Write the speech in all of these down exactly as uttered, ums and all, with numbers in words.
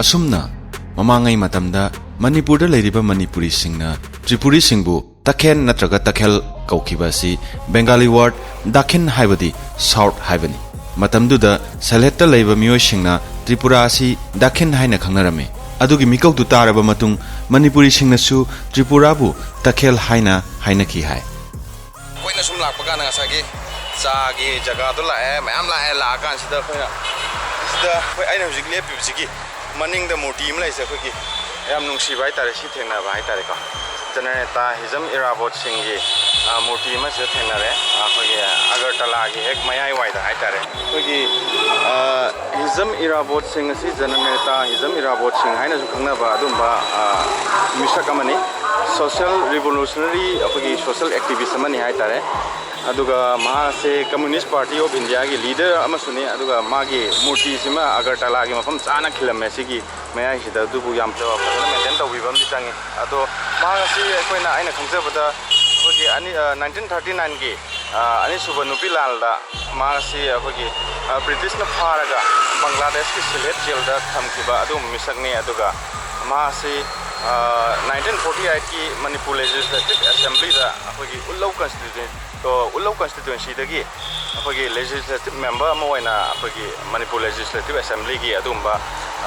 ꯑꯁꯨꯝꯅ ꯃꯃꯥꯡꯉꯩ ꯃꯇꯝꯗ ꯃꯅꯤꯄꯨꯔꯗ ꯂꯩꯔꯤꯕ ꯃꯅꯤꯄꯨꯔꯤꯁꯤꯡꯅ ꯇ꯭ꯔꯤꯄꯨꯔꯤꯁꯤꯡꯕꯨ ꯇꯈꯦꯟ ꯅꯠꯇ꯭ꯔꯒ ꯇꯈꯦꯜ ꯀꯧꯈꯤꯕ ꯑꯁꯤ ꯕꯦꯡꯒꯥꯂꯤ ꯋꯥꯔꯗ ꯗꯥꯈꯤꯟ ꯍꯥꯏꯕꯗꯤ ꯁꯥꯎꯠ ꯍꯥꯏꯕꯅꯤ꯫ ꯃꯇꯝꯗꯨꯗ ꯁꯦꯜꯍꯦꯠꯇ ꯂꯩꯕ ꯃꯤꯑꯣꯏꯁꯤꯡꯅ ꯇ꯭ꯔꯤꯄꯨꯔꯥ ꯑꯁꯤ ꯗꯥꯈꯤꯟ ꯍꯥꯏꯅ ꯈꯪꯅꯔꯝꯃꯤ꯫ ꯑꯗꯨꯒꯤ ꯃꯤꯀꯧꯗꯨ ꯇꯥꯔꯕ ꯃꯇꯨꯡ ꯃꯅꯤꯄꯨꯔꯤꯁꯤꯡꯅꯁꯨ ꯇ꯭ꯔꯤꯄꯨꯔꯥꯕꯨ ꯇꯈꯦꯜ ꯍꯥꯏꯅ ꯍꯥꯏꯅꯈꯤ ꯍꯥꯏ꯫ ꯑꯩꯈꯣꯏꯅ ꯁꯨꯝ ꯂꯥꯛꯄ ꯀꯥꯟꯗ ꯉꯁꯥꯏꯒꯤ ꯆꯥꯒꯤ ꯖꯒꯥꯗꯣ ꯂꯥꯛꯑꯦ, ꯃꯌꯥꯝ ꯂꯥꯛꯑꯦ꯫ ꯂꯥꯛꯑꯀꯥꯟꯁꯤꯗ ꯑꯩꯈꯣꯏꯅ ꯁꯤꯗ ꯑꯩꯈꯣꯏ, ꯑꯩꯅ ꯍꯧꯖꯤꯛ ꯂꯦꯞꯄꯤꯕꯁꯤꯒꯤ ꯃꯅꯤꯡꯗ ꯃꯨꯔꯇꯤ ꯑꯃ ꯂꯩꯁꯦ, ꯑꯩꯈꯣꯏꯒꯤ ꯌꯥꯝ ꯅꯨꯡꯁꯤꯕ ꯍꯥꯏꯇꯥꯔꯦ꯫ ꯁꯤ ꯊꯦꯡꯅꯕ ꯍꯥꯏꯇꯥꯔꯦꯀꯣ, ꯖꯅꯅꯦꯇꯥ ꯍꯤꯖꯝ ꯏꯔꯥꯕꯣꯠꯁꯤꯡꯒꯤ, ꯑ, ꯃꯨꯔꯇꯤ ꯑꯃꯁꯤꯗ ꯊꯦꯡꯅꯔꯦ, ꯑꯩꯈꯣꯏꯒꯤ ꯑꯒꯔꯇꯂꯥꯒꯤ ꯍꯦꯛ ꯃꯌꯥꯏ ꯋꯥꯏꯗ ꯍꯥꯏꯇꯥꯔꯦ꯫ ꯑꯩꯈꯣꯏꯒꯤ, ꯑ, ꯍꯤꯖꯝ ꯏꯔꯥꯕꯣꯠꯁꯤꯡ ꯑꯁꯤ ꯖꯅꯅꯦꯇꯥ ꯍꯤꯖꯝ ꯏꯔꯥꯕꯣꯠꯁꯤꯡ ꯍꯥꯏꯅꯁꯨ ꯈꯪꯅꯕ ꯑꯗꯨꯝꯕ, ꯑ, ꯃꯤꯁꯛ ꯑꯃꯅꯤ꯫ ꯁꯣꯁꯤꯌꯦꯜ ꯔꯤꯚꯣꯂꯨꯁꯅꯔꯤ, ꯑꯩꯈꯣꯏꯒꯤ ꯁꯣꯁꯤꯌꯦꯜ ꯑꯦꯛꯇꯤꯚꯤꯁ꯭ꯠ ꯑꯃꯅꯤ ꯍꯥꯏꯇꯥꯔꯦ꯫ ꯑꯗꯨꯒ ꯃꯍꯥꯛ ꯑꯁꯦ Communist Party of India ꯒꯤ leader ꯑꯃꯁꯨꯅꯤ꯫ ꯑꯗꯨꯒ ꯃꯥꯒꯤ ꯃꯨꯔꯇꯤꯁꯤꯃ ꯑꯒꯔꯇꯂꯥꯒꯤ ꯃꯐꯝ ꯆꯥꯅ ꯈꯤꯜꯂꯝꯃꯦ꯫ ꯁꯤꯒꯤ ꯃꯌꯥꯏꯁꯤꯗ ꯑꯗꯨꯕꯨ ꯌꯥꯝ ꯐꯖꯅ ꯃꯦꯟꯇꯦꯟ ꯇꯧꯕꯤꯕ ꯑꯃꯗꯤ ꯆꯪꯉꯤ꯫ ꯑꯗꯣ ꯃꯍꯥꯛ ꯑꯁꯤ ꯑꯩꯈꯣꯏꯅ, ꯑꯩꯅ ꯈꯪꯖꯕꯗ ꯑꯩꯈꯣꯏꯒꯤ ꯑꯅꯤ, ꯑ, ꯅꯥꯏꯟꯇꯤꯟ ꯊꯥꯔꯇꯤ ꯅꯥꯏꯟꯒꯤ, ꯑ, ꯑꯅꯤꯁꯨꯕ ꯅꯨꯄꯤ ꯂꯥꯟꯗ ꯃꯍꯥꯛ ꯑꯁꯤ ꯑꯩꯈꯣꯏꯒꯤ, ꯑ, ꯕ꯭ꯔꯤꯇꯤꯁꯅ ꯐꯥꯔꯒ ꯕꯪꯒ꯭ꯂꯥꯗꯦꯁꯀꯤ ꯁꯤꯂꯦꯠ ꯖꯦꯜꯗ ꯊꯝꯈꯤꯕ ꯑꯗꯨꯒꯨꯝꯕ ꯃꯤꯁꯛꯅꯤ꯫ ꯑꯗꯨꯒ ꯃꯍꯥꯛ ꯑꯁꯤ, ꯑ, ꯅꯥꯏꯟꯇꯤꯟ ꯐꯣꯔꯇꯤ ꯑꯩꯠꯀꯤ ꯃꯅꯤꯄꯨꯔ ꯂꯦꯖꯤꯁꯂꯦꯇꯤꯚ ꯑꯦꯁꯦꯝꯕ꯭ꯂꯤꯗ ꯑꯩꯈꯣꯏꯒꯤ ꯎꯠꯂꯧ ꯀꯟꯁꯇꯤꯇ꯭ꯌꯨ-, ꯑ, ꯎꯠꯂꯧ ꯀꯟꯁꯇꯤꯇ꯭ꯌꯨꯑꯦꯟꯁꯤꯗꯒꯤ ꯑꯩꯈꯣꯏꯒꯤ ꯂꯦꯖꯤꯁꯂꯦꯇꯤꯚ ꯃꯦꯝꯕꯔ ꯑꯃ ꯑꯣꯏꯅ ꯑꯩꯈꯣꯏꯒꯤ ꯃꯅꯤꯄꯨꯔ ꯂꯦꯖꯤꯁꯂꯦꯇꯤꯚ ꯑꯦꯁꯦꯝꯕ꯭ꯂꯤꯒꯤ ꯑꯗꯨꯒꯨꯝꯕ,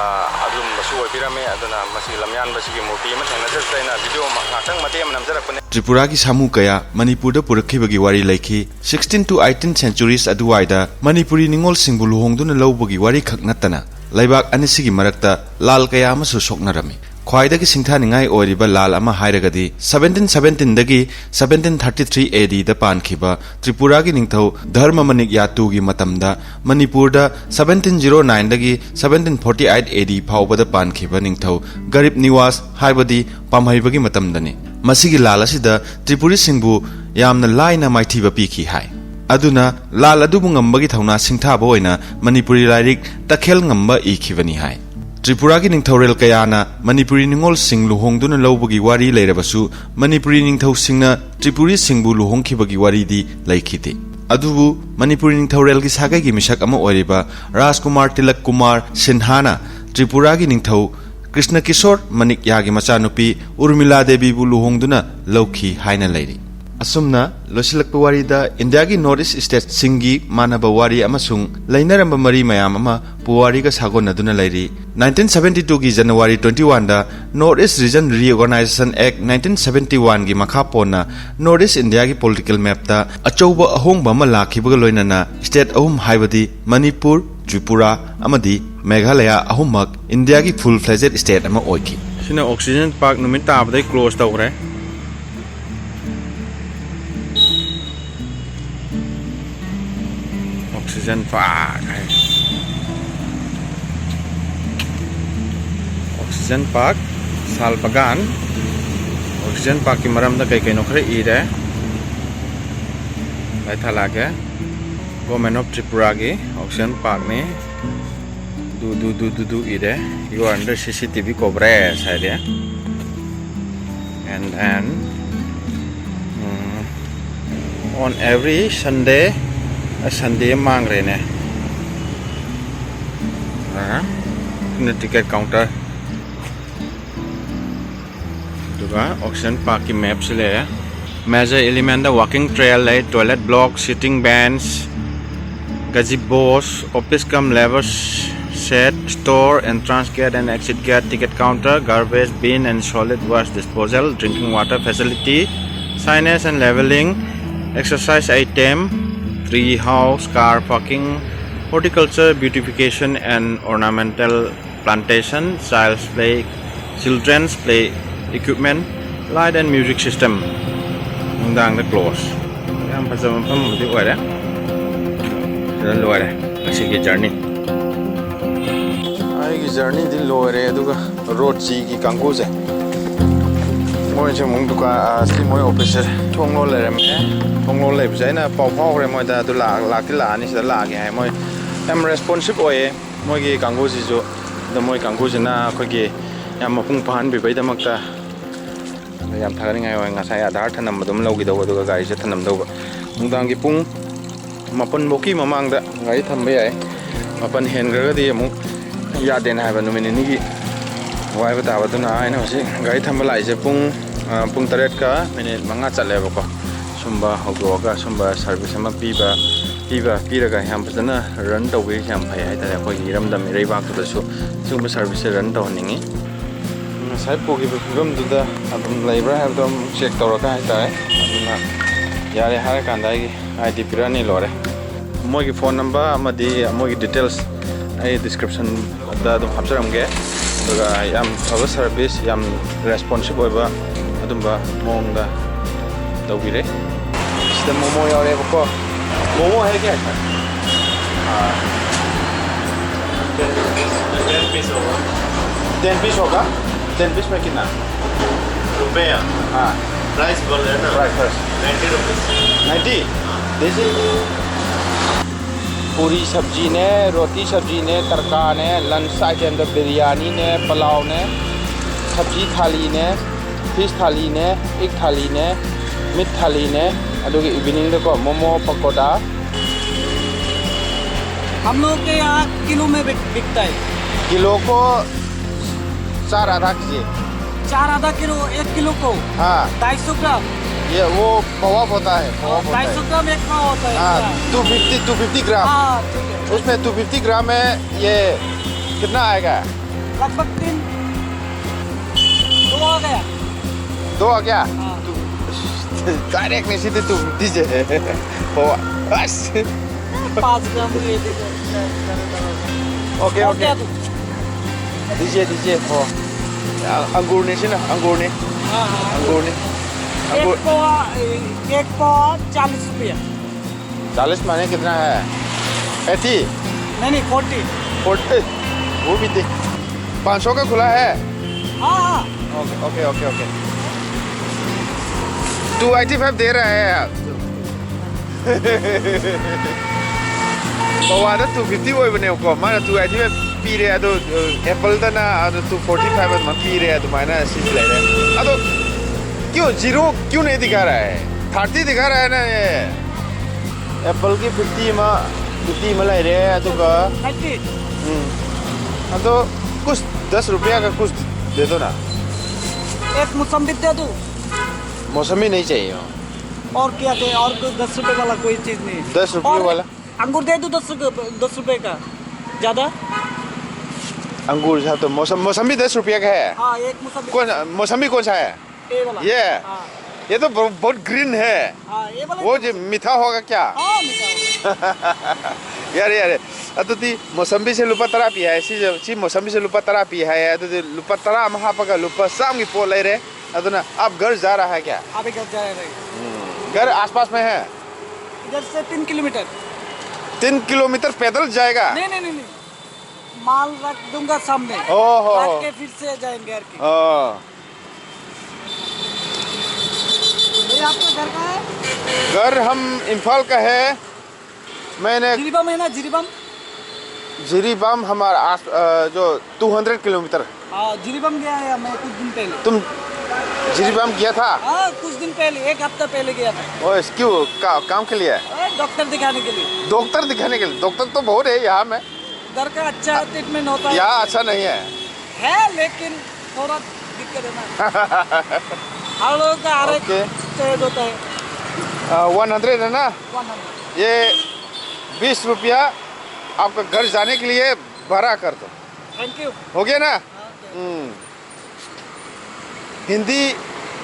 ꯑ, ꯑꯗꯨꯒꯨꯝꯕꯁꯨ ꯑꯣꯏꯕꯤꯔꯝꯃꯤ꯫ ꯑꯗꯨꯅ ꯃꯁꯤ ꯂꯝꯌꯥꯟꯕꯁꯤꯒꯤ ꯃꯨꯔꯇꯤ ꯑꯃ ꯊꯦꯡꯅꯖꯕꯁꯤꯗ ꯑꯩꯅ ꯚꯤꯗꯤꯑꯣ ꯑꯃ ꯉꯥꯛꯇꯪ ꯃꯇꯦꯛ ꯑꯃ ꯅꯝꯖꯔꯛꯄꯅꯦ꯫ ꯇ꯭ꯔꯤꯄꯨꯔꯥꯒꯤ ꯁꯥꯃꯨ ꯀꯌꯥ ꯃꯅꯤꯄꯨꯔꯗ ꯄꯨꯔꯛꯈꯤꯕꯒꯤ ꯋꯥꯔꯤ ꯂꯩꯈꯤ꯫ Sixteenth to eighteenth centuries ꯑꯗꯨꯋꯥꯏꯗ ꯃꯅꯤꯄꯨꯔꯤ ꯅꯤꯉꯣꯜꯁꯤꯡꯕꯨ ꯂꯨꯍꯣꯡꯗꯨꯅ ꯂꯧꯕꯒꯤ ꯋꯥꯔꯤ ꯈꯛ ꯅꯠꯇꯅ ꯂꯩꯕꯥꯛ ꯑꯅꯤꯁꯤꯒꯤ ꯃꯔꯛꯇ ꯂꯥꯜ ꯀꯌꯥ ꯑꯃꯁꯨ ꯁꯣꯛꯅꯔꯝꯃꯤ꯫ ꯈ꯭ꯋꯥꯏꯗꯒꯤ ꯁꯤꯡꯊꯥꯅꯤꯡꯉꯥꯏ ꯑꯣꯏꯔꯤꯕ ꯂꯥꯜ ꯑꯃ ꯍꯥꯏꯔꯒꯗꯤ seventeen seventeen ꯗꯒꯤ seventeen thirty three A D ꯗ ꯄꯥꯟꯈꯤꯕ ꯇ꯭ꯔꯤꯄꯨꯔꯥꯒꯤ ꯅꯤꯡꯊꯧ ꯙꯔꯃ ꯃꯅꯤꯛ ꯌꯥꯇꯨꯒꯤ ꯃꯇꯝꯗ ꯃꯅꯤꯄꯨꯔꯗ seventeen zero nine ꯗꯒꯤ seventeen forty eight A D ꯐꯥꯎꯕꯗ ꯄꯥꯟꯈꯤꯕ ꯅꯤꯡꯊꯧ ꯒꯔꯤꯕ ꯅꯤꯋꯥꯖ ꯍꯥꯏꯕꯗꯤ ꯄꯥꯝꯍꯩꯕꯒꯤ ꯃꯇꯝꯗꯅꯤ꯫ ꯃꯁꯤꯒꯤ ꯂꯥꯜ ꯑꯁꯤꯗ ꯇ꯭ꯔꯤꯄꯨꯔꯤꯁꯤꯡꯕꯨ ꯌꯥꯝꯅ ꯂꯥꯏꯅ ꯃꯥꯏꯊꯤꯕ ꯄꯤꯈꯤ ꯍꯥꯏ꯫ ꯑꯗꯨꯅ ꯂꯥꯜ ꯑꯗꯨꯕꯨ ꯉꯝꯕꯒꯤ ꯊꯧꯅꯥ ꯁꯤꯡꯊꯥꯕ ꯑꯣꯏꯅ ꯃꯅꯤꯄꯨꯔꯤ ꯂꯥꯏꯔꯤꯛ ꯇꯈꯦꯜ ꯉꯝꯕ ꯏꯈꯤꯕꯅꯤ ꯍꯥꯏ꯫ ꯇ꯭ꯔꯤꯄꯨꯔꯥꯒꯤ ꯅꯤꯡꯊꯧꯔꯦꯜ ꯀꯌꯥꯅ ꯃꯅꯤꯄꯨꯔꯤ ꯅꯤꯉꯣꯜꯁꯤꯡ ꯂꯨꯍꯣꯡꯗꯨꯅ ꯂꯧꯕꯒꯤ ꯋꯥꯔꯤ ꯂꯩꯔꯕꯁꯨ, ꯃꯅꯤꯄꯨꯔꯤ ꯅꯤꯡꯊꯧꯁꯤꯡꯅ ꯇ꯭ꯔꯤꯄꯨꯔꯤꯁꯤꯡꯕꯨ ꯂꯨꯍꯣꯡꯈꯤꯕꯒꯤ ꯋꯥꯔꯤꯗꯤ ꯂꯩꯈꯤꯗꯦ꯫ ꯑꯗꯨꯕꯨ ꯃꯅꯤꯄꯨꯔꯤ ꯅꯤꯡꯊꯧꯔꯦꯜꯒꯤ ꯁꯥꯒꯩꯒꯤ ꯃꯤꯁꯛ ꯑꯃ ꯑꯣꯏꯔꯤꯕ ꯔꯥꯖꯀꯨꯃꯥꯔ ꯇꯤꯂꯛ ꯀꯨꯃꯥꯔ ꯁꯤꯟꯍꯥꯅ ꯇ꯭ꯔꯤꯄꯨꯔꯥꯒꯤ ꯅꯤꯡꯊꯧ ꯀ꯭ꯔꯤꯁꯅ ꯀꯤꯁꯣꯔ ꯃꯅꯤꯛꯌꯥꯒꯤ ꯃꯆꯥꯅꯨꯄꯤ ꯎꯔꯃꯤꯂꯥ ꯗꯦꯕꯤꯕꯨ ꯂꯨꯍꯣꯡꯗꯨꯅ ꯂꯧꯈꯤ ꯍꯥꯏꯅ ꯂꯩꯔꯤ꯫ ꯑꯁꯨꯝꯅ ꯂꯣꯏꯁꯤꯜꯂꯛꯄ ꯋꯥꯔꯤꯗ ꯏꯟꯗꯤꯌꯥꯒꯤ ꯅꯣꯔꯠ ꯏꯁ ꯁ꯭ꯇꯦꯠꯁꯤꯡꯒꯤ ꯃꯥꯟꯅꯕ ꯋꯥꯔꯤ ꯑꯃꯁꯨꯡ ꯂꯩꯅꯔꯝꯕ ꯃꯔꯤ ꯃꯌꯥꯝ ꯑꯃ ꯄꯨꯋꯥꯔꯤꯒ ꯁꯥꯒꯣꯟꯅꯗꯨꯅ ꯂꯩꯔꯤ꯫ Nineteen seventy two ꯒꯤ January twenty one ꯗ North East Region Reorganization Act nineteen seventy one ꯒꯤ ꯃꯈꯥ ꯄꯣꯟꯅ ꯅꯣꯔꯠ ꯏꯁ ꯏꯟꯗꯤꯌꯥꯒꯤ ꯄꯣꯂꯤꯇꯤꯀꯦꯜ ꯃꯦꯞꯇ ꯑꯆꯧꯕ ꯑꯍꯣꯡꯕ ꯑꯃ ꯂꯥꯛꯈꯤꯕꯒ ꯂꯣꯏꯅꯅ ꯁ꯭ꯇꯦꯠ ꯑꯍꯨꯝ ꯍꯥꯏꯕꯗꯤ ꯃꯅꯤꯄꯨꯔ, ꯇ꯭ꯔꯤꯄꯨꯔꯥ ꯑꯃꯗꯤ ꯃꯦꯘꯥꯂꯌꯥ ꯑꯍꯨꯝꯃꯛ ꯏꯟꯗꯤꯌꯥꯒꯤ ꯐꯨꯜ ꯐ꯭ꯂꯦꯖꯦꯗ ꯁ꯭ꯇꯦꯠ ꯑꯃ ꯑꯣꯏꯈꯤ꯫ ꯁꯤꯅ ꯑꯣꯛꯁꯤꯖꯟ ꯄꯥꯔꯛ ꯅꯨꯃꯤꯠ ꯇꯥꯕꯗꯩ ꯀ꯭ꯂꯣꯖ ꯇꯧꯈ꯭ꯔꯦ꯫ ꯑꯣꯛꯁꯤꯖꯟ ꯄꯥꯔꯛ ꯍꯥꯏ꯫ ꯑꯣꯛꯁꯤꯖꯟ ꯄꯥꯔꯛ, ꯁꯥꯜ ꯕꯒꯥꯟ꯫ ꯑꯣꯛꯁꯤꯖꯟ ꯄꯥꯔꯛꯀꯤ ꯃꯔꯝꯗ ꯀꯩ ꯀꯩꯅꯣ ꯈꯔ ꯏꯔꯦ꯫ ꯂꯥꯏ ꯊꯥꯂꯛꯑꯒꯦ꯫ ꯒꯣꯔꯃꯦꯟ ꯑꯣꯐ ꯇ꯭ꯔꯤꯄꯨꯔꯥꯒꯤ ꯑꯣꯛꯁꯤꯖꯟ ꯄꯥꯔꯛꯅꯤ꯫ ꯗꯨ ꯗꯨ ꯗꯨ ꯗꯨ ꯗꯨ ꯏꯔꯦ꯫ You are under C C T V coverage ꯍꯥꯏꯔꯦ꯫ And then, um, on every Sunday, ꯑ, Sunday ꯑꯃ ꯃꯥꯡꯈ꯭ꯔꯦꯅꯦ꯫ ꯑ, ꯁꯤꯅ ꯇꯤꯀꯦꯠ ꯀꯥꯎꯟꯇꯔ꯫ ꯑꯗꯨꯒ ꯑꯣꯛꯁꯤꯖꯟ ꯄꯥꯔꯛꯀꯤ ꯃꯦꯞꯁꯤ ꯂꯩꯔꯦ꯫ Major element ꯗ walking trail ꯂꯩ, toilet block, sitting bench, gazebos, office cum labour shed, store, entrance gate and exit gate, ticket counter, garbage bin and solid waste disposal, drinking water facility, signage and labelling, exercise item, tree house, car parking, Horticulture, beautification and ornamental plantation, child's play, children's play equipment, light and music system. ꯅꯨꯡꯗꯥꯡꯗ close. ꯌꯥꯝ ꯐꯖꯕ ꯃꯐꯝ ꯑꯃꯗꯤ ꯑꯣꯏꯔꯦ꯫ ꯁꯤꯗ ꯂꯣꯏꯔꯦ ꯉꯁꯤꯒꯤ journey꯫ ꯑꯩꯒꯤ journeyꯗꯤ ꯂꯣꯏꯔꯦ꯫ ꯑꯗꯨꯒ ꯔꯣꯗꯁꯤꯒꯤ ꯀꯥꯡꯕꯨꯁꯦ, ꯃꯣꯏꯁꯦ ꯑꯃꯨꯛ ꯗꯨꯀꯥꯟ, ꯑ, ꯁꯤ ꯃꯣꯏ officeꯁꯦ ꯊꯣꯡ ꯂꯣꯜ ꯂꯩꯔꯝꯃꯦ꯫ ꯊꯣꯡ ꯂꯣꯜ ꯂꯩꯕꯁꯦ ꯑꯩꯅ ꯄꯥꯎ ꯐꯥꯎꯈ꯭ꯔꯦ ꯃꯣꯏꯗ, ꯑꯗꯨ ꯂꯥꯛ-, ꯂꯥꯛꯇꯤ ꯂꯥꯛꯑꯅꯤ, ꯁꯤꯗ ꯂꯥꯛꯑꯒꯦ ꯍꯥꯏ꯫ ꯃꯣꯏ ꯌꯥꯝ responsive ꯑꯣꯏꯌꯦ ꯃꯣꯏꯒꯤ ꯀꯥꯡꯕꯨꯁꯤꯁꯨ꯫ ꯑꯗꯣ ꯃꯣꯏ ꯀꯥꯡꯕꯨꯁꯤꯅ ꯑꯩꯈꯣꯏꯒꯤ ꯌꯥꯝ ꯃꯄꯨꯡ ꯐꯥꯍꯟꯕꯤꯕꯩꯗꯃꯛꯇ ꯌꯥꯝ ꯊꯥꯒꯠꯅꯤꯡꯉꯥꯏ ꯑꯣꯏ꯫ ꯉꯁꯥꯏ ꯑꯙꯥꯔ ꯊꯅꯝꯕꯗꯨꯝ ꯂꯧꯈꯤꯗꯧꯕ, ꯑꯗꯨꯒ ꯒꯥꯔꯤꯁꯦ ꯊꯅꯝꯗꯧꯕ꯫ ꯅꯨꯡꯗꯥꯡꯒꯤ ꯄꯨꯡ ꯃꯥꯄꯟ ꯐꯧꯀꯤ ꯃꯃꯥꯡꯗ ꯒꯥꯔꯤ ꯊꯝꯕ ꯌꯥꯏ꯫ ꯃꯥꯄꯟ ꯍꯦꯟꯈ꯭ꯔꯒꯗꯤ ꯑꯃꯨꯛ ꯌꯥꯗꯦꯅ ꯍꯥꯏꯕ, ꯅꯨꯃꯤꯠ ꯅꯤꯅꯤꯒꯤ ꯋꯥꯏꯕ ꯇꯥꯕ꯫ ꯑꯗꯨꯅ ꯑꯩꯅ ꯍꯧꯖꯤꯛ ꯒꯥꯔꯤ ꯊꯝꯕ ꯂꯥꯛꯏꯁꯦ ꯄꯨꯡ, ꯑ, ꯄꯨꯡ ꯇꯔꯦꯠꯀ ꯃꯤꯅꯤꯠ ꯃꯉꯥ ꯆꯠꯂꯦꯕꯀꯣ꯫ ꯁꯨꯝꯕ ꯍꯧꯗꯣꯛꯑꯒ ꯁꯨꯝꯕ service ꯑꯃ ꯄꯤꯕ, ꯄꯤꯕ, ꯄꯤꯔꯒ ꯌꯥꯝ ꯐꯖꯅ run ꯇꯧꯕꯤꯔꯤꯁꯦ ꯌꯥꯝ ꯐꯩ ꯍꯥꯏꯇꯥꯔꯦ꯫ ꯑꯩꯈꯣꯏꯒꯤ ꯏꯔꯝꯗꯝ ꯏꯔꯩꯕꯥꯛꯇꯨꯗꯁꯨ ꯁꯤꯒꯨꯝꯕ serviceꯁꯦ run ꯇꯧꯍꯟꯅꯤꯡꯉꯤ꯫ ꯉꯁꯥꯏ ꯄꯨꯈꯤꯕ ꯐꯤꯕꯝꯗꯨꯗ ꯑꯗꯨꯝ ꯂꯩꯕ꯭ꯔꯥ ꯍꯥꯏꯕꯗꯣ ꯑꯃꯨꯛ check ꯇꯧꯔꯒ ꯍꯥꯏꯇꯥꯔꯦ꯫ ꯑꯗꯨꯅ ꯌꯥꯔꯦ ꯍꯥꯏꯔꯀꯥꯟꯗ ꯑꯩꯒꯤ ID ꯄꯤꯔꯛꯑꯅꯤ, ꯂꯣꯏꯔꯦ꯫ ꯃꯣꯏꯒꯤ phone number ꯑꯃꯗꯤ ꯃꯣꯏꯒꯤ details ꯑꯩ descriptionꯗ ꯑꯗꯨꯝ ꯍꯥꯞꯆꯔꯝꯒꯦ꯫ ꯑꯗꯨꯒ ꯌꯥꯝ ꯐꯕ service, ꯌꯥꯝ responsive ꯑꯣꯏꯕ ꯑꯗꯨꯝꯕ ꯃꯑꯣꯡꯗ ꯇꯧꯕꯤꯔꯦ꯫ ꯁꯤꯗ ꯃꯣꯃꯣ ꯌꯥꯎꯔꯦꯕꯀꯣ꯫ मोमो है क्या इसमें? हाँ। टेन पीस होगा। टेन पीस होगा? टेन पीस में कितना? रुपया। हाँ। प्राइस बोल रहे हैं ना? Price, price. Ninety rupees. Ninety? देसी? पूरी सब्जी ने, रोटी सब्जी ने, तड़का ने, लंच आइटम तो बिरयानी ने, पुलाव ने, सब्जी थाली ने, फिश थाली ने, एग थाली ने, मीट थाली ने, ꯑꯗꯨꯒ ꯏꯚꯤꯅꯤꯡꯗꯀꯣ ꯃꯣꯃꯣ ꯄꯀꯣꯗꯥ꯫ हम लोग के यहाँ किलो में बिक, बिकता है। किलो को चार आधा कीजिए। चार आधा किलो, एक किलो को? हाँ। ढाई सौ ग्राम। ये वो पाव होता है, पाव होता है। ढाई सौ ग्राम एक पाव होता है। हाँ, two fifty, two fifty gram. हाँ, ठीक है। उसमें टू फिफ्टी ग्राम में ये कितना आएगा? लगभग तीन, दो आ गया। दो आ गया? हाँ। तू डायरेक्ट नहीं सीधे तू दीजिए। पाँच ग्राम ये दीजिए। OK, और OK. क्या दूँ? Dije, dije. Oh. Ya, anggur ni sini, anggur ni. हाँ, हाँ। Anggur ni. एक Anggur. पवा, एक पवा चालीस रुपया। चालीस माने कितना है? एटी. नहीं, नहीं, फोर्टी। फोर्टी. वो भी दे. पाँच सौ का खुला है. हाँ, हाँ। OK, OK, OK, OK. Two eighty five दे रहा है यार. ꯄꯋꯥꯗ ꯇꯨ ꯐꯤꯐꯇꯤ ꯑꯣꯏꯕꯅꯦꯕꯀꯣ, ꯃꯥꯅ ꯇꯨ ꯑꯦꯇꯤ ꯐꯥꯏꯚ ꯄꯤꯔꯦ, ꯑꯗꯣ ꯑꯦꯄꯜꯗꯅ ꯑꯗꯣ ꯇꯨ ꯐꯣꯔꯇꯤ ꯐꯥꯏꯚ ꯑꯗꯨꯃꯥꯏꯅ ꯄꯤꯔꯦ, ꯑꯗꯨꯃꯥꯏꯅ ꯁꯤꯁꯨ ꯂꯩꯔꯦ. ꯑꯗꯣ क्यों जीरो क्यों नहीं दिखा रहा है? थर्टी दिखा रहा है ना ये. ꯑꯦꯄꯜꯒꯤ ꯐꯤꯐꯇꯤ ꯑꯃ, ꯐꯤꯐꯇꯤ ꯑꯃ ꯂꯩꯔꯦ, ꯑꯗꯨꯒ थर्टी। ꯎꯝ. ꯑꯗꯣ कुछ दस रुपया का कुछ दे दो ना. एक मौसम्बी दे दूँ? मौसमी नहीं चाहिए. और क्या दे? और कोई दस रुपए वाला कोई चीज नहीं है। दस रुपये और वाला? अंगूर दे दूँ दस रुपए, दस रुपए का? ज्यादा? अंगूर साहब तो मौसम मौसमी दस रुपये का है. हाँ, एक मौसम्बी। कौन मौसमी कौन सा है? ये वाला। ये? हाँ। ये तो बहुत, बहुत ग्रीन है. हाँ, ये वाला। वो जो मीठा होगा क्या? हाँ, मीठा होगा। ꯌꯥꯔꯦ, ꯌꯥꯔꯦ. ꯑꯗꯨꯗꯤ ꯃꯣꯁꯝꯕꯤꯁꯦ ꯂꯨꯄꯥ ꯇꯔꯥ ꯄꯤ ꯍꯥꯏ, ꯁꯤꯁꯦ, ꯁꯤ ꯃꯣꯁꯝꯕꯤꯁꯦ ꯂꯨꯄꯥ ꯇꯔꯥ ꯄꯤ ꯍꯥꯏ. ꯑꯗꯨꯗꯤ ꯂꯨꯄꯥ ꯇꯔꯥ ꯑꯃ ꯍꯥꯞꯄꯒ ꯂꯨꯄꯥ ꯆꯥꯝꯃꯒꯤ ꯄꯣꯠ ꯂꯩꯔꯦ. ꯑꯗꯨꯅ आप घर जा रहा है क्या? अभी घर जा रहे हैं। घर आसपास में है? इधर से तीन किलोमीटर। तीन किलोमीटर पैदल जाएगा? नहीं, नहीं, नहीं, नहीं, माल रख दूंगा सामने। ओहो। रख के फिर से जाएंगे घर की। हाँ. भैया, आपका घर कहाँ है? घर हम इम्फाल का है. मैंने जिरीबाम है ना, जिरीबाम? जिरीबाम हमारा आस, अ, जो टू हंड्रेड किलोमीटर. हाँ, जिरीबाम गया है मैं कुछ दिन पहले। तुम जिरीबाम गया था? हाँ, कुछ दिन पहले, एक हफ्ता पहले गया था। ओए, क्यों? का, काम के लिए? अरे, डॉक्टर दिखाने के लिए। डॉक्टर दिखाने के लिए? डॉक्टर तो बहुत है यहाँ में. घर का अच्छा ट्रीटमेंट होता है। यहाँ अच्छा नहीं है. है, लेकिन थोड़ा दिक्कत है ना। हर लोगों का हर एक ओके. तेज होता है। वन हंड्रेड है ना? One hundred. ये बीस रुपया आपका घर जाने के लिए भाड़ा कर दो. Thank you. हो गया ना? ओके। हम्म. हिंदी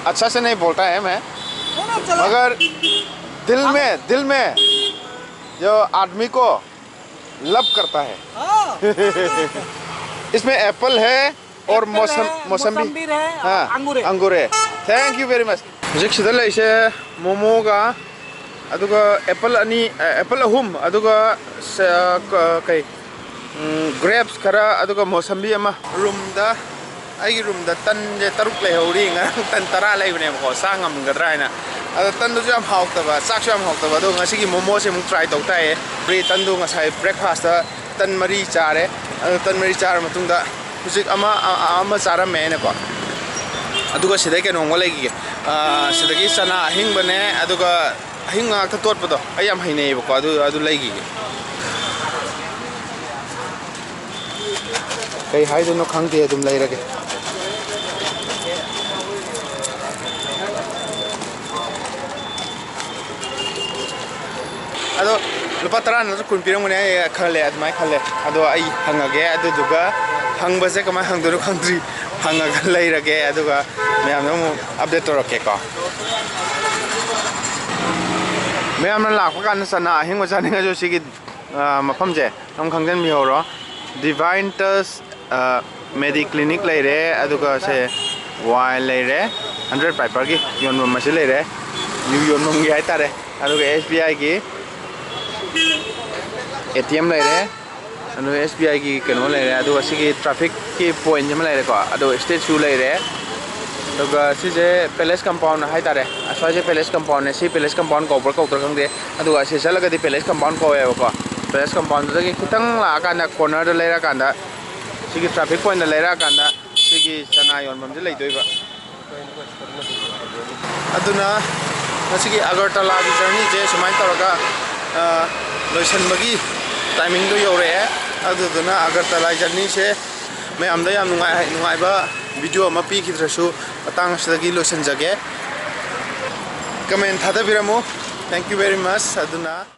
अच्छा से नहीं बोलता है मैं, नहीं, नहीं, चलो। मगर दिल में, दिल में जो आदमी को लव करता है। इसमें एप्पल है और मौसम मौसम्बी, मौसम्बी है, हाँ, अंगूर है। अंगूर है। Thank you very much। ꯍꯧꯖꯤꯛ ꯁꯤꯗ ꯂꯩꯁꯦ ꯃꯣꯃꯣꯒ ꯑꯗꯨꯒ ꯑꯦꯄꯜ ꯑꯅꯤ, ꯑꯦꯄꯜ ꯑꯍꯨꯝ, ꯑꯗꯨꯒ ꯁ-, ꯀ-, ꯀꯩ, ꯎꯝ, ꯒ꯭ꯔꯦꯞꯁ ꯈꯔ, ꯑꯗꯨꯒ ꯃꯣꯁꯝꯕꯤ ꯑꯃ꯫ ꯔꯨꯝꯗ, ꯑꯩꯒꯤ ꯔꯨꯝꯗ ꯇꯟꯁꯦ ꯇꯔꯨꯛ ꯂꯩꯍꯧꯔꯤ꯫ ꯉꯔꯥꯡ ꯇꯟ ꯇꯔꯥ ꯂꯩꯕꯅꯦꯕꯀꯣ, ꯆꯥ ꯉꯝꯒꯗ꯭ꯔꯥ ꯍꯥꯏꯅ꯫ ꯑꯗꯣ ꯇꯟꯗꯨꯁꯨ ꯌꯥꯝ ꯍꯥꯎꯇꯕ, ꯆꯥꯛꯁꯨ ꯌꯥꯝ ꯍꯥꯎꯇꯕ꯫ ꯑꯗꯣ ꯉꯁꯤꯒꯤ ꯃꯣꯃꯣꯁꯦ ꯑꯃꯨꯛ ꯇ꯭ꯔꯥꯏ ꯇꯧ ꯇꯥꯏꯌꯦ꯫ ꯕ꯭ꯔꯦ-, ꯇꯟꯗꯨ ꯉꯁꯥꯏ ꯕ꯭ꯔꯦꯛꯐꯥꯁꯇ ꯇꯟ ꯃꯔꯤ ꯆꯥꯔꯦ꯫ ꯑꯗꯣ ꯇꯟ ꯃꯔꯤ ꯆꯥꯔ ꯃꯇꯨꯡꯗ ꯍꯧꯖꯤꯛ ꯑꯃ, ꯑ-, ꯑ-, ꯑꯃ ꯆꯥꯔꯝꯃꯦ ꯑꯩꯅꯀꯣ꯫ ꯑꯗꯨꯒ ꯁꯤꯗꯩ ꯀꯩꯅꯣꯝꯒ ꯂꯩꯈꯤꯒꯦ꯫ ꯑ, ꯁꯤꯗꯒꯤ ꯆꯅꯥ ꯑꯍꯤꯡꯕꯅꯦ, ꯑꯗꯨꯒ ꯑꯍꯤꯡ ꯉꯥꯛꯇ ꯇꯣꯠꯄꯗꯣ ꯑꯩ ꯌꯥꯝ ꯍꯩꯅꯩꯌꯦꯕꯀꯣ, ꯑꯗꯨ, ꯑꯗꯨ ꯂꯩꯈꯤꯒꯦ꯫ ꯀꯩ ꯍꯥꯏꯗꯣꯏꯅꯣ ꯈꯪꯗꯦ, ꯑꯗꯨꯝ ꯂꯩꯔꯒꯦ꯫ ꯑꯗꯣ ꯂꯨꯄꯥ ꯇꯔꯥ ꯅꯠꯇ꯭ꯔ ꯀꯨꯟ ꯄꯤꯔꯝꯒꯅꯤ ꯑꯩ ꯈꯜꯂꯦ, ꯑꯗꯨꯃꯥꯏꯅ ꯈꯜꯂꯦ꯫ ꯑꯗꯣ ꯑꯩ ꯍꯪꯉꯒꯦ, ꯑꯗꯨꯗꯨꯒ ꯍꯪꯕꯁꯦ ꯀꯃꯥꯏꯅ ꯍꯪꯗꯣꯏꯅꯣ ꯈꯪꯗ꯭ꯔꯤ, ꯍꯪꯉꯒ ꯂꯩꯔꯒꯦ, ꯑꯗꯨꯒ ꯃꯌꯥꯝꯗ ꯑꯃꯨꯛ ꯑꯞꯗꯦꯠ ꯇꯧꯔꯛꯀꯦꯀꯣ꯫ ꯃꯌꯥꯝꯅ ꯂꯥꯛꯄ ꯀꯥꯟꯗ ꯆꯅꯥ ꯑꯍꯤꯡꯕ ꯆꯥꯅꯤꯡꯉꯁꯨ ꯁꯤꯒꯤ, ꯑ, ꯃꯐꯝꯁꯦ ꯑꯗꯨꯝ ꯈꯪꯖꯟꯕꯤꯍꯧꯔꯣ꯫ ꯗꯤꯚꯥꯏꯟ ꯇꯁ, ꯑ, ꯃꯦꯗꯤ ꯀ꯭ꯂꯤꯅꯤꯛ ꯂꯩꯔꯦ, ꯑꯗꯨꯒ ꯁꯦ ꯋꯥꯏꯜ ꯂꯩꯔꯦ, ꯍꯟꯗ꯭ꯔꯦꯠ ꯄꯥꯏꯄꯔꯒꯤ ꯌꯣꯟꯐꯝ ꯑꯁꯤ ꯂꯩꯔꯦ, ꯌꯨ ꯌꯣꯟꯐꯝꯒꯤ ꯍꯥꯏꯇꯥꯔꯦ꯫ ꯑꯗꯨꯒ ꯑꯦꯁ ꯕꯤ ꯑꯥꯏꯒꯤ ꯑꯦ ꯇꯤ ꯑꯦꯝ ꯂꯩꯔꯦ, ꯑꯗꯨꯒ ꯑꯦꯁ ꯕꯤ ꯑꯥꯏꯒꯤ ꯀꯩꯅꯣ ꯂꯩꯔꯦ, ꯑꯗꯨꯒ ꯁꯤꯒꯤ ꯇ꯭ꯔꯥꯐꯤꯛꯀꯤ ꯄꯣꯏꯟ ꯑꯃ ꯂꯩꯔꯦꯀꯣ, ꯑꯗꯨꯒ ꯁ꯭ꯇꯦꯆꯨ ꯂꯩꯔꯦ꯫ ꯑꯗꯨꯒ ꯁꯤꯁꯦ ꯄꯦꯂꯦꯁ ꯀꯝꯄꯥꯎꯟ ꯍꯥꯏꯇꯥꯔꯦ, ꯑꯁ꯭ꯋꯥꯏꯁꯦ ꯄꯦꯂꯦꯁ ꯀꯝꯄꯥꯎꯟꯅꯦ꯫ ꯁꯤ ꯄꯦꯂꯦꯁ ꯀꯝꯄꯥꯎꯟ ꯀꯧꯕ꯭ꯔꯥ ꯀꯧꯗ꯭ꯔꯥ ꯈꯪꯗꯦ, ꯑꯗꯨꯒ ꯑꯁꯤ ꯆꯠꯂꯒꯗꯤ ꯄꯦꯂꯦꯁ ꯀꯝꯄꯥꯎꯟ ꯀꯧꯋꯦꯕꯀꯣ꯫ ꯄꯦꯂꯦꯁ ꯀꯝꯄꯥꯎꯟꯗꯨꯗꯒꯤ ꯈꯤꯇꯪ ꯂꯥꯛꯑꯀꯥꯟꯗ ꯀꯣꯔꯅꯔꯗ ꯂꯩꯔꯛꯑꯀꯥꯟꯗ, ꯁꯤꯒꯤ ꯇ꯭ꯔꯥꯐꯤꯛ ꯄꯣꯏꯟꯗ ꯂꯩꯔꯛꯑꯀꯥꯟꯗ ꯁꯤꯒꯤ ꯆꯅꯥ ꯌꯣꯟꯐꯝꯁꯦ ꯂꯩꯗꯣꯏꯕ꯫ ꯑꯗꯨꯅ ꯉꯁꯤꯒꯤ ꯑꯒꯔꯇꯂꯥꯒꯤ ꯖꯔꯅꯤꯁꯦ ꯁꯨꯃꯥꯏꯅ ꯇꯧꯔꯒ, ꯑ, ꯂꯣꯏꯁꯤꯟꯕꯒꯤ ꯇꯥꯏꯃꯤꯡꯗꯣ ꯌꯧꯔꯛꯑꯦ꯫ ꯑꯗꯨꯗꯨꯅ ꯑꯒꯔꯇꯂꯥ ꯖꯔꯅꯤꯁꯦ ꯃꯌꯥꯝꯗ ꯌꯥꯝ ꯅꯨꯡꯉꯥꯏ-, ꯅꯨꯡꯉꯥꯏꯕ ꯚꯤꯗꯤꯑꯣ ꯑꯃ ꯄꯤꯈꯤꯗ꯭ꯔꯁꯨ ꯃꯇꯥꯡ ꯑꯁꯤꯗꯒꯤ ꯂꯣꯏꯁꯤꯟꯖꯒꯦ꯫ ꯀꯃꯦꯟ ꯊꯥꯗꯕꯤꯔꯝꯃꯨ꯫ Thank you very much꯫ ꯑꯗꯨꯅ